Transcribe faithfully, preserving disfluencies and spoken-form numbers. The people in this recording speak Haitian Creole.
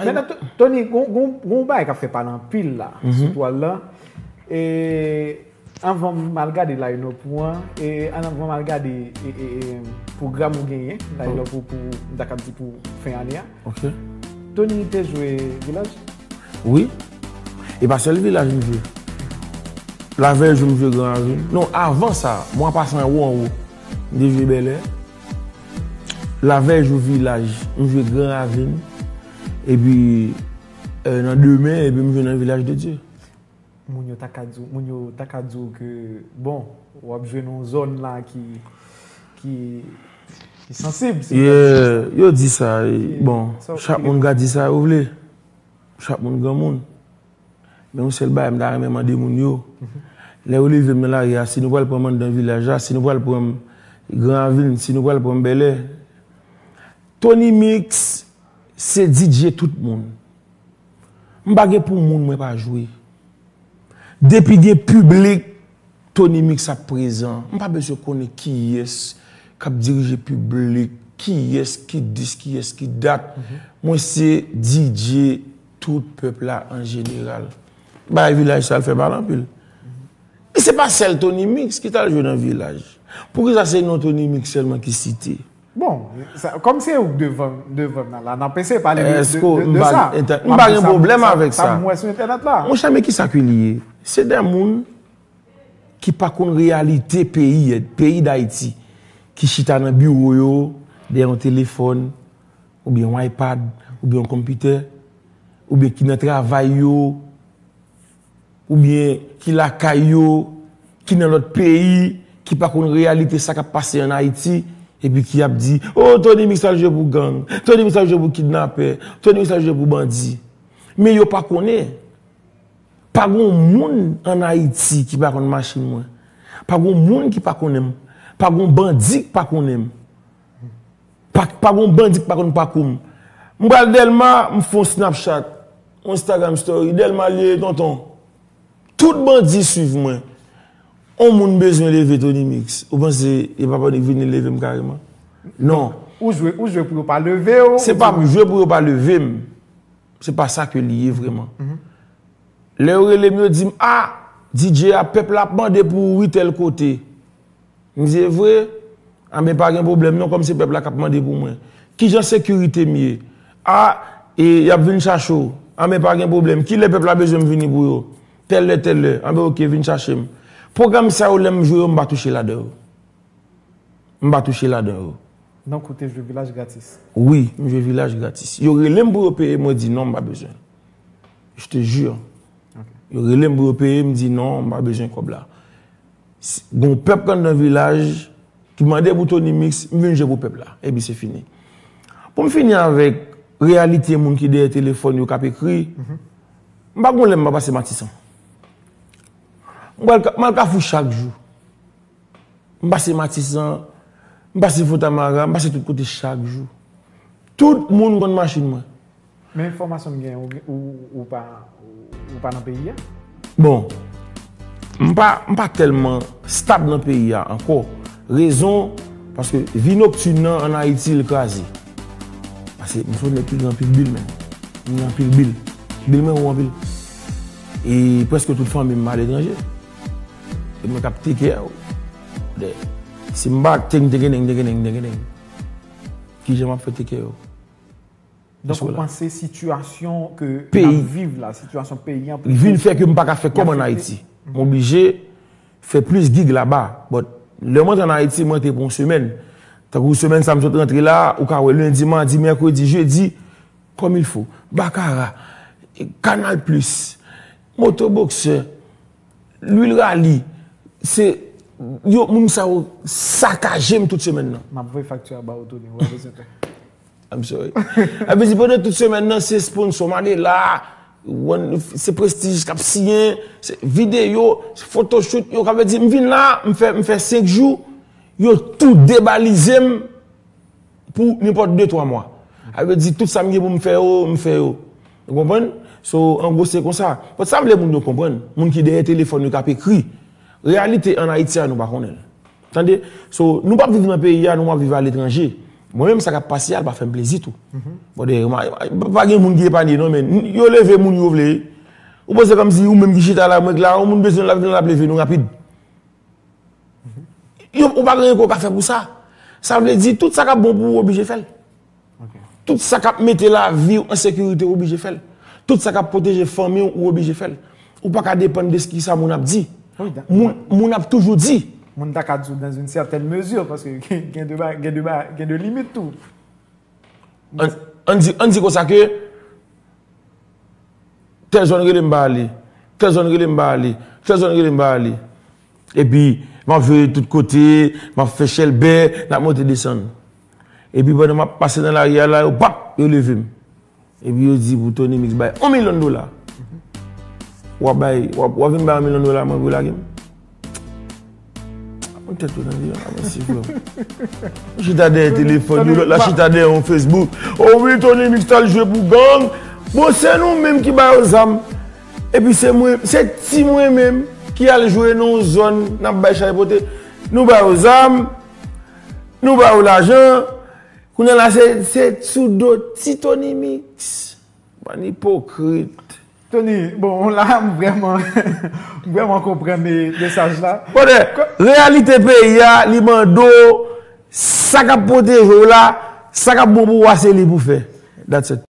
Mennan, To- Tony, gon, gon, gon bagay k ap fè pale anpil la, sou twal la. E, anvan m al gade line-up ou an, e anvan m al gade e, e, e, pwogram ou genyen, line-up ou pou, m ta kab di pou fen ane a. Ok. Tony te jwe Vilaj? Wi. E pa sèl Vilaj m jwe. Lavèy jou m jwe Gran Ravin. Non, avan sa, mwa pase anwo anwo, m te jwe Bèlè. Lavèy jou Vilaj, m jwe Gran Ravin. Epi, euh, nan demen, epi m jwe nan Vilaj de Dye. Moun yo ta ka di w, moun yo ta ka di w ke, bon, w ap jwe nan yon zòn la ki, ki, ki sansib. Si Yeah, yo di sa, e, bon, sa, chak moun ka di sa yo vle. Chak moun granmoun. Men yon sèl bagay, m ta renmen mande moun yo. Lè yo leve m nan lari a, si nou pral pran m anndan Vilaj la, si nou pral pran m Gran Ravin, si nou pral pran m Bèlè. Tony Mix, se D J tout moun. M pa gen pou moun mwen pa jwe. Depi gen piblik, Tony Mix ap prezan. M pa bezwen konnen kiyès k ap dirije piblik, kiyès ki dis, kiyès ki dat. Mwen se D J tout pèp la an jeneral. Bagay Vilaj sa l fè pale anpil. E se pa sèl Tony Mix ki t al jwe nan Vilaj. Poukisa se non Tony Mix sèlman ki site? Bon, sa, kòm se ou k devan, devan nan la, n ap eseye pale de, Èske de, de, m de pa sa. enta- m M pa ap di gen sa, pwoblèm sa, avèk sa sa. M wè sou entènèt la. Monchè, men kisa ke li ye? Se de moun ki pa konn reyalite peyi, peyi Dayiti, ki chita nan biwo yo, dèyè yon telefòn, oubyen yon iPad, oubyen yon konpitè, oubyen ki nan travay yo, oubyen ki lakay yo, ki nan lòt peyi, ki pa konn reyalite sa k ap pase ann Ayiti, epi ki ap di, "Oh, Tony Mix al jwe pou gang, Tony Mix al jwe pou kidnapè, Tony Mix al jwe pou bandi." Men yo pa konnen. Pa gon moun ann Ayiti ki pa konn machin mwen. Pa gon moun ki pa konnen m. Pa gon bandi ki pa konnen m. Pa, pa gon bandi ki pa konn pakou m. M pral Dèlma, m fè yon Snapchat, yon Instagram story. Dèlma l ye, tonton. Tout bandi swiv mwen. On moun bezwen leve Tony Mix. Ou panse e Papa Nick vini leve m kareman? Non. Ou jwe, ou jwe pou yo pa leve w. Se pa m jwe pou yo pa leve m. Se pa sa ke li ye vrèman. Lè yo rele m, yo di m, "Ah, D J a, pèp la ap mande pou ou wi tèl kote." M di, "E vre? Anben, pa gen pwoblèm non, kòm se pèp la k ap mande pou mwen. Kijan sekirite m ye? Ah, e y ap vin chache w. Anben, pa gen pwoblèm. Kilè pèp la bezwen m vini pou yo? Tèl lè, tèl lè. Anben, oke, vin chache m." Pwogram sa yo, lè m jwe yo, m pa touche ladan yo. M pa touche ladan yo. Donk, ou te jwe Vilaj gratis? Wi, m jwe Vilaj gratis. Yo rele m pou yo peye, mwen di non, m pa bezwen. Je te jure. Yo rele m pou yo peye, m di non, m pa bezwen kòb la. Si, gon pèp k anndan Vilaj ki mande pou Tony Mix, m vin jwe pou pèp la. Epi se fini. Pou m fini avèk reyalite moun ki dèyè telefòn yo k ap ekri, m pa gon lè m pa pase Matisan. M pral ka- m al Kafou chak jou. M pase Matisan, m pase Fontamara, m pase tout kote chak jou. Tout moun konn machin mwen. Men enfòmasyon m gen, ou, ou, ou pa, ou, ou pa nan peyi a? Bon, m pa, m pa tèlman stab nan peyi a ankò. Rezon, paske vi noktin nan ann Ayiti, l kraze. Paske m se yon nèg ki gen anpil bil, men. M gen anpil bil. Bil mwen wo anpil. E prèske tout fanmi m aletranje. E mwen k ap take care yo. De, si m pa take, take care, take care, take care, kijan m ap fè take care yo? Donk, ou panse sitiyasyon ke n ap viv la, sitiyasyon peyi an, Vin fè ke m pa ka fè kòb ann Ayiti. M oblije fè plis gig laba. But lè mwen antre ann Ayiti, mwen antre pou yon semèn. Tankou semèn sa m sot rantre la, ou ka wè lendi, madi, mèkredi, jedi, comme il faut. Bakara, Canal Plus, Motoboksè, Lwil Rali, se yo, moun sa yo sakaje m tout semèn nan. M ap voye fakti a ba w, Tony, ou pa bezwen pè. I'm sorry. Sa vle di pandan tout semèn nan, se sponsò m ale la, wan- se Prestige k ap siyen, se videyo, se photoshoot, yo ka vle di, m vin la, m fè, m fè senk jou, yo tou debalize m pou nenpòt de twa mwa. Sa vle di, tout sa m gen pou m fè yo, m fè yo. Ou konprann? So, an gwo, se konsa. But sa m vle moun yo konprann, moun ki dèyè telefòn yo k ap ekri, reyalite ann Ayiti a, nou pa konnen l. Tande? So, nou p ap viv nan peyi a, nou ap viv aletranje. Mwen menm, sa k ap pase a, l pa fè m plezi tou. Bon, de, ma- pa gen moun ki epanye non, men yo leve moun yo vle. Ou panse kòmsi ou menm ki chita la, mwen k la, yon moun bezwen l ap vin, l ap leve nou rapid. Yo, ou pa gen anyen ke w ka fè pou sa. Sa vle di, tout sa k ap bon pou ou, ou oblije fè l. Tout sa k ap mete lavi w an sekirite, ou oblije fè l. Tout sa k ap pwoteje fanmi w, ou oblije fè l. Ou pa ka depann de kisa moun ap di. Moun, moun ap toujou di. Moun ta ka di w dans une certaine mesure, paske gen de, gen de, gen de limit tou. Ann, ann di, ann di konsa ke tèl zòn rele m pa ale, tèl zòn rele m pa ale, tèl zòn rele m pa ale. Epi, m ap jwe tout kote, m ap fè chèlbè, n ap monte desann. Epi pandan m ap pase nan lari a la, yo pap, yo leve m. Epi yo di pou Tony Mix bay yon milyon dola. W ap bay, w ap, w ap vin bay yon milyon dola mwen pou lage m? Mwen tèt ou nan li, avanse frè m. Ou chita dèyè telefòn, yon lòt la chita dèyè yon Facebook. O wi, Tony Mix t al jwe pou gang. Bon, se nou menm ki ba yo zam. Epi se mwen, se ti mwen menm ki al jwe nan yon zòn n ap bay chay pote. Nou ba yo zam, nou ba yo lajan. Kounye a la, se, se sou do ti Tony Mix. Bann ipokrit. Tony, bon, la, m vrèman, m vrèman konprann mesaj la. Brother, reyalite peyi a, li mande w sa k ap pwoteje w la, sa k ap bon pou ou a, se li pou fè. That's it.